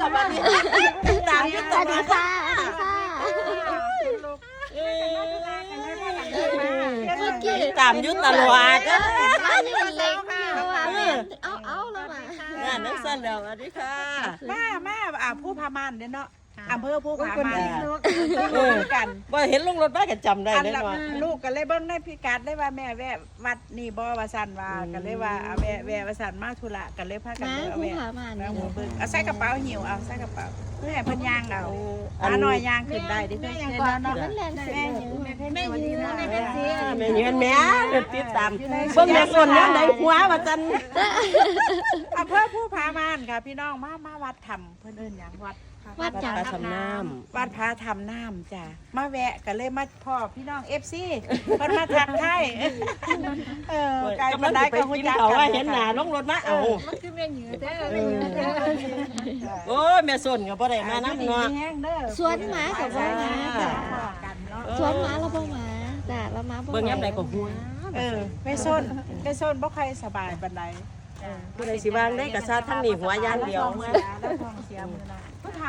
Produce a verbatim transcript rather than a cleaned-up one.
ติดตามอยู่ตลอด สวัสดีค่ะ เอ้ยติดตามอยู่ตลอดเอ้ย บ้านนี่เล็กเพราะว่าแม่เอาเอาแล้วมา งานนักสั่นแล้วสวัสดีค่ะ มามาอ่าผู้พาม่านเด้อเนาะอำเภอผู้พาม่าน เออกันบ่เห็นลงรถมาก็จำได้ อัน แน่ ละ นอน ลูกก็เลยเบิ่งในพิกัดได้ว่าแม่แวะวัดนี่บ่ว่าสั่นว่าก็เลยว่าเอาแวะแวะว่าสั่นมาธุระก็เลยพากัน มา เลยเอา ผู้ แวะ พามา แม่ นี่ หมูเบิ่งเอาใส่กระเป๋าหิ้วเอาใส่กระเป๋าเพื่อให้เพิ่นย่างเอา อัน หาหน่อยย่างขึ้นได้ดิเพิ่นเห็นแล้วเนาะ มันแลน แม่หมูแม่เพิ่น แม่ สวัสดี หมู เนาะ แม่เป็นสี แม่ยืนแม่เดี๋ยวติดตามเบิ่งแม่ส่วนนั้นได้หัวว่าจัน อำเภอผู้พาม่านค่ะพี่น้องมามาวัดถ้ำเพิ่นเอิ้นหยังวัด วัดจัง พระทำน้ วัดพระทำน้ำจ้ะมาแวะก็เลยมาพ่อพี่น้องเอฟซีเพิ่นมาทักทายเออไกล ำ ปานใดก็ ไป ฮู้ กิน จัก เขา กั ว่าน เห็นหน้าลงรถมาเอา มันคือแม่หยือเด้อ โอ้ยแม่ส่วนก็บ่ได้มานำเนาะ แห้งเด้อ สวนหมากับบ่หมาจ้ะ พ่อกันเนาะ สวนหมาเราบ่หมาจ้ะเรามาบ่ เบิ่งยามใดก็หัว เออแม่ส้นแม่ส้นบ่ค่อยสบายปานใด ผู้ใดสิวางได้กระซาทั้งนี้หัวอย่างเดียว แล้วท้องเสียแล้วท้องเสียมื้อนั้นผู้ถ